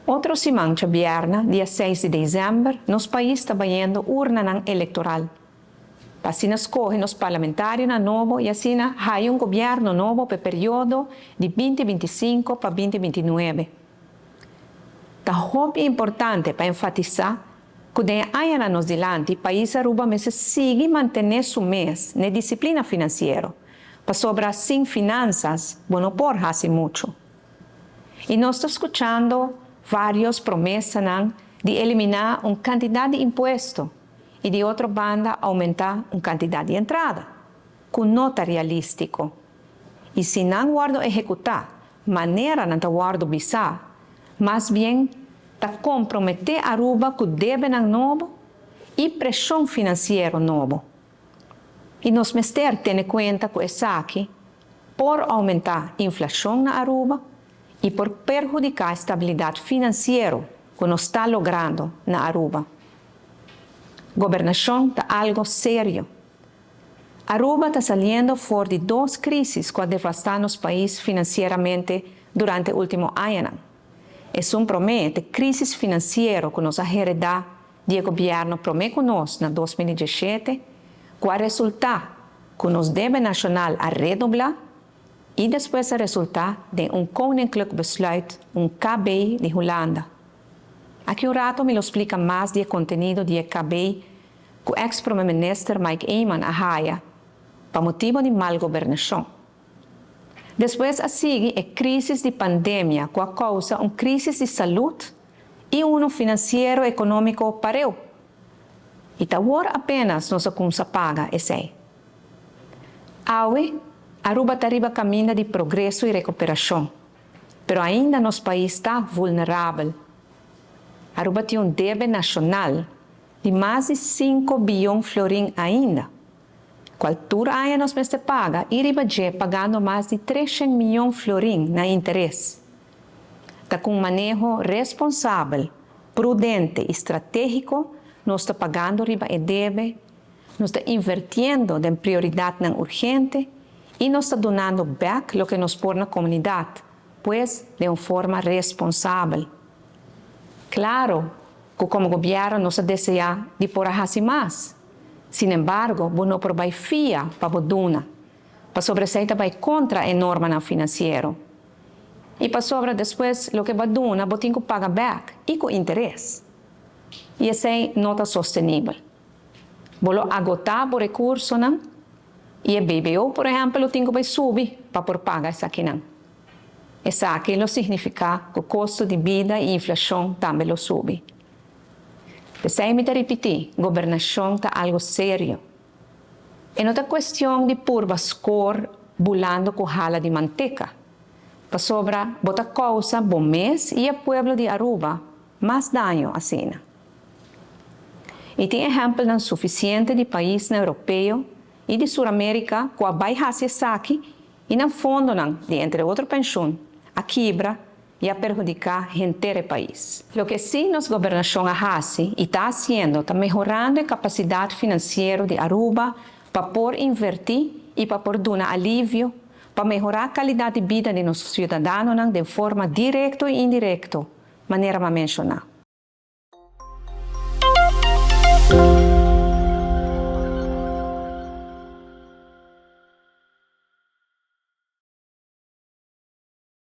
Otro siman djabièrnè, dia seis di desèmber, nos pais ta bayendo urnanan elektoral pa asina skohe nos parlamentarionan nobo i asina haya un gobièrnu nobo pa e periodo di binti 25 pa 2029. Ta hopi importante pa enfatisá ku den e añanan nos dilanti pais Aruba mester sigui mantené su mes n'e disiplina finansiero, pasobra sin finansas bo no por hasi muchu. I nos ta skuchando vários promesanan di eliminá un kantidat di impuesto i di otro banda oumentá un kantidat di entrada, ku no ta realístiko. I si nan wòrdu ehekutá manera nan ta wòrdu bisá, mas bien ta komprometé Aruba ku debenan nobo i preshon finansiero nobo. I nos mester tene kuenta ku esaki por oumentá inflashon na Aruba i por perhudiká e stabilidat finansiero ku nos ta logrando na Aruba. Gobernashon ta algo serio. Aruba ta saliendo for di dos krísis ku a devastá nos pais finansieramente durante último añanan. Esun promé ta e krísis finansiero ku nos a heredá di e gobièrnu promé ku nos na 2017, ku a resultá ku nos debe nashonal a redoblá i despues a resultá den un Koninklijk Besluit, un KB di Hulanda. Aki un rato mi lo splika mas di e kontenido di e KB ku eks prome minister Mike Eman a haya pa motibo di mal gobernashon. Despues a sigui e krísis di pandemia ku a kousa un krísis di salud i unu finansiero ekonómiko pareu. I ta awor apenas nos a kumsa paga esei. Awe, Aruba ta riba kaminda di progreso i rekuperashon, pero ainda nos pais ta vulnerabel. Aruba tin un debe nashonal di mas di sinku biyon florin ainda, kual tur aña nos mester paga i riba dje pagando mas di 300 miyon florin na interes. Ta ku un maneho responsabel, prudente i stratégiko nos ta pagando riba e debe, nos ta invertiendo den prioridatnan urgente i nos ta dunando bèk loke nos por na komunidat, pues den un forma responsabel. Klaro ku komo gobièrnu nos a deseá di por a hasi mas. Sinembargo, bo no por bai fia pa bo duna, pasobra esei ta bai kontra e normanan finansiero. I pasobra despues loke bo a duna bo tin ku paga bèk i ku interes. I esei no ta sostenibel. Bo lo agotá bo rekursonan i e BBO por ehèmpel lo tin ku bai subi pa por paga esakinan. Esaki lo signifiká ku kosto di bida i inflashon tambe lo subi. P'esei mi ta ripití, gobernashon ta algu serio. E no ta kuestion di purba skor bulando ku hala di manteka, pasobra bo ta kousa bo mes i e pueblo di Aruba mas daño asina. I tin ehèmpelnan sufisiente di paisnan europeo i di Sur Amerika ku a bai hasi esaki i nan fondonan di entre otro penshun a kibra i a perhudiká henter e pais. Loke sí nos gobernashon a hasi i ta hasiendo ta mehorando e kapasidat finansiero di Aruba pa por invertí i pa por duna alivio pa mehorá kalidat di bida di nos siudadanonan den forma direkto i indirekto, manera m'a menshoná.